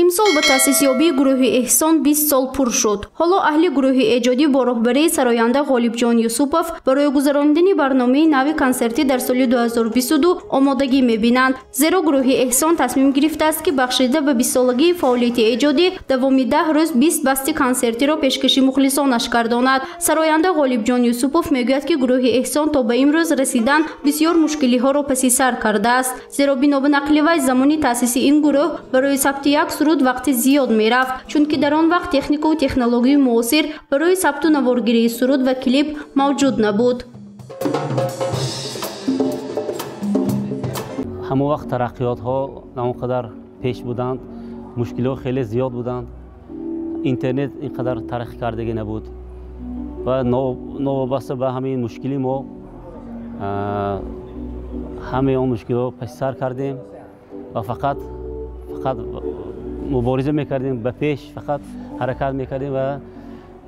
Имсол ба таъсисёбии гурӯҳи Эҳсон 20 сол пур шуд. Ҳоло аҳли гурӯҳи эҷодӣ бо роҳбарии сароянда Ғолибҷон Юсупов барои гузаронидани барномаи нави консертӣ дар соли 2022 омодагӣ мебинанд. Зеро гурӯҳи Эҳсон тасмим гирифтааст, ки бахшида ба 20-солагии фаъолияти эҷодӣ давоми 10 рӯз 20 басти консертиро пешкаши мухлисонаш гардонад. Сароянда Ғолибҷон Юсупов мегӯяд, ки гурӯҳи Эҳсон то ба имрӯз расидан бисёр мушкилиҳоро паси сар кардааст. Зеро бино ба нақли вай замони таъсиси ин гурӯҳ барои сабти як суруд вақти зиёд мерафт, чунки дар он вақт техникаву технологияи муосир барои сабту наворгирии суруд ва клип мавҷуд набуд. Ҳамон вақт тараққиётҳо на он қадар пеш буданд, мушкилиҳо хеле зиёд буданд, интернет ин қадар тараққӣ кардагӣ набуд ва новобаста ба ҳамин мушкилӣ мо ҳамаи он мушкилиҳо паси сар кардем ва фақат мубориза мекардем, ба пеш фақат ҳаракат мекардем ва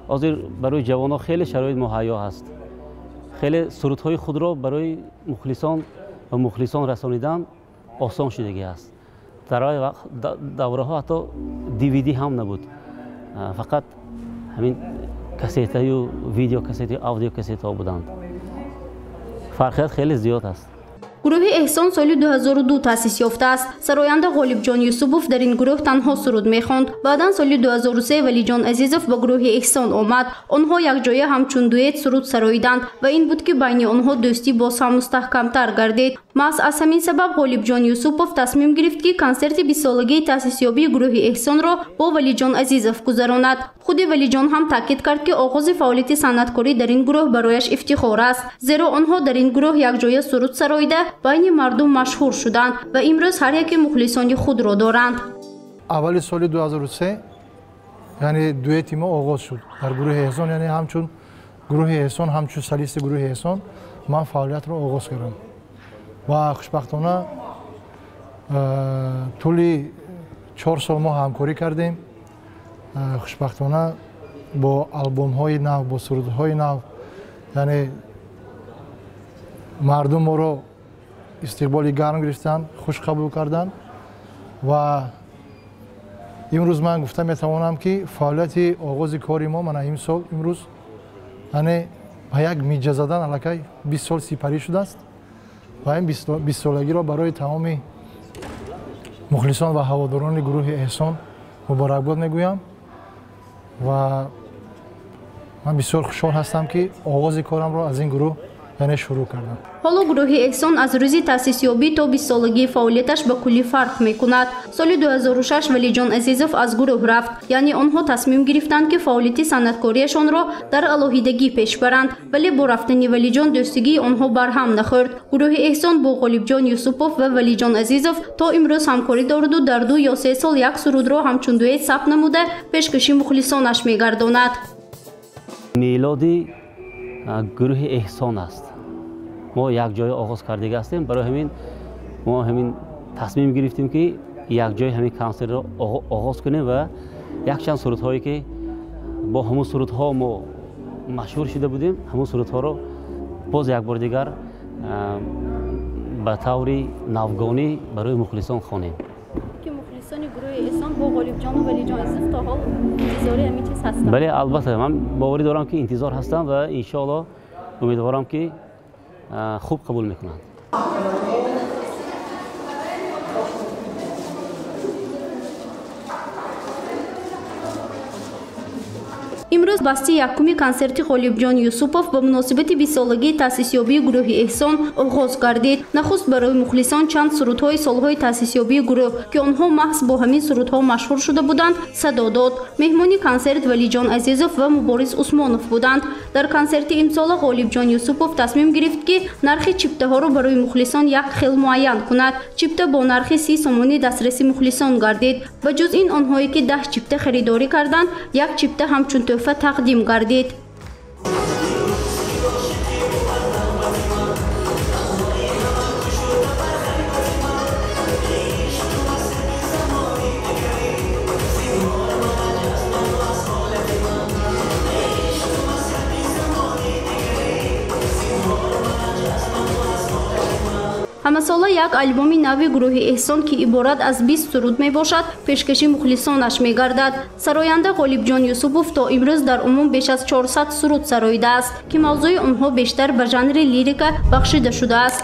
ҳозир барои ҷавонҳо хеле шароит муҳайё ҳаст. Хеле сурудҳои худро барои мухлисон ва мухлисон расонидан осон шудагӣ аст. Дар давраҳо ҳатто DVD ҳам набуд, фақат ҳамин кассетаю видеокассетаю аудиокассетаҳо буданд. Фарқият хеле зиёд аст. Гурӯҳи Эҳсон соли 2002 таъсис ёфтааст. Сароянда Ғолибҷон Юсупов дар ин гурӯҳ танҳо суруд мехонд. Баъдан соли 2003 Валиҷон Азизов ба гурӯҳи Эҳсон омад. Онҳо якҷоя ҳамчун дуэт суруд сароиданд ва ин буд, ки байни онҳо дӯстӣ боз ҳам мустаҳкамтар гардид. Маҳз аз ҳамин сабаб Ғолибҷон Юсупов тасмим гирифт, ки консерти 20-солагии таъсисёбии гурӯҳи Эҳсонро бо Валиҷон Азизов гузаронад. Худи Валиҷон ҳам таъкид кард, ки оғози фаъолияти санъаткорӣ дар ин гурӯҳ барояш ифтихор аст, зеро онҳо дар ин гурӯҳ якҷоя суруд сароида байни мардум машҳур шуданд ва имрӯз ҳар яке мухлисони худро доранд. Аввали соли 2003 яъне дуэти мо оғоз шуд дар гурӯҳи Эҳсон, яъне ҳамчун гурӯҳи Эҳсон, ҳамчун солисти гурӯҳи Эҳсон ман фаъолиятро оғоз кардам ва хушбахтона тӯли 4 сол мо ҳамкорӣ кардем. Хушбахтона бо албомҳои нав, бо сурудҳои нав, яъне мардум моро истиқболи гарм гирифтанд, хуш қабул карданд ва имрӯз ман гуфта метавонам, ки фаъолияти оғози кори мо мана имсол имрӯз яъне ба як миҷа задан аллакай 20 сол сипарӣ шудааст ва ин 20-солагиро барои тамоми мухлисон ва ҳаводорони гурӯҳи Эҳсон муборакбод мегӯям ва ман бисёр хушҳол ҳастам, ки оғози корамро аз ин гурӯҳ яъне шурӯъ кардам. Ҳоло гурӯҳи Эҳсон аз рӯзи таъсисёбӣ то 20-солагии фаъолияташ ба куллӣ фарқ мекунад. Соли 2006 Валиҷон Азизов аз гурӯҳ рафт, яъне онҳо тасмим гирифтанд, ки фаъолияти санъаткориашонро дар алоҳидагӣ пеш баранд, вале бо рафтани Валиҷон дӯстигии онҳо барҳам нахӯрд. Гурӯҳи Эҳсон бо Ғолибҷон Юсупов ва Валиҷон Азизов то имрӯз ҳамкорӣ дораду дар 2 ё 3 сол як сурудро ҳамчун дуэт сабт намуда пешкаши мухлисонаш мегардонад. Мелоди гурӯҳи Эҳсон аст. Мо якҷоя оғоз кардагӣ ҳастем, барои ҳамин мо ҳамин тасмим гирифтем, ки якҷоя ҳамин консертро оғоз кунем ва якчанд сурудҳое, ки бо ҳамон сурудҳо мо машҳур шуда будем, ҳамон сурудҳоро боз як бор дигар ба таври навгонӣ барои мухлисон хонем. Ки мухлисони гурӯҳи Эҳсон бо Ғолибҷону Валиҷон Азизов то ҳол интизори ҳамин чиз ҳастанд? Бале, албатта, ман боварӣ дорам, ки интизор ҳастам ва иншоалло умедворам, ки хуб қабул мекунанд. Имрӯз басти якуми консерти Ғолибҷон Юсупов ба муносибати 20-солагии таъсисёбии гурӯҳи Эҳсон оғоз гардид. Нахуст барои мухлисон чанд сурудҳои солҳои таъсисёбии гурӯҳ, ки онҳо маҳз бо ҳамин сурудҳо машҳур шуда буданд, садо дод. Меҳмони консерт Валиҷон Азизов ва Мубориз Усмонов буданд. Дар консерти имсола Ғолибҷон Юсупов тасмим гирифт, ки нархи чиптаҳоро барои мухлисон як хел муайян кунад. Чипта бо нархи 30 сомонӣ дастраси мухлисон гардид. Ба ҷуз ин, онҳое ки 10 чипта харидорӣ карданд, як чипта ҳамчун тӯҳфа тақдим гардид. Ҳамасола як албоми нави гурӯҳи Эҳсон, ки иборат аз 20 суруд мебошад, пешкаши мухлисонаш мегардад. Сароянда Ғолибҷон Юсупов то имрӯз дар умум беш аз 400 суруд сароидааст, ки мавзӯи онҳо бештар ба жанри лирика бахшида шудааст.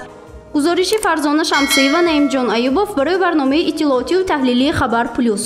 Гузориши Фарзона Шамсиева, Наимҷон Аюбов барои барномаи иттилоотию таҳлилии Хабар Плюс.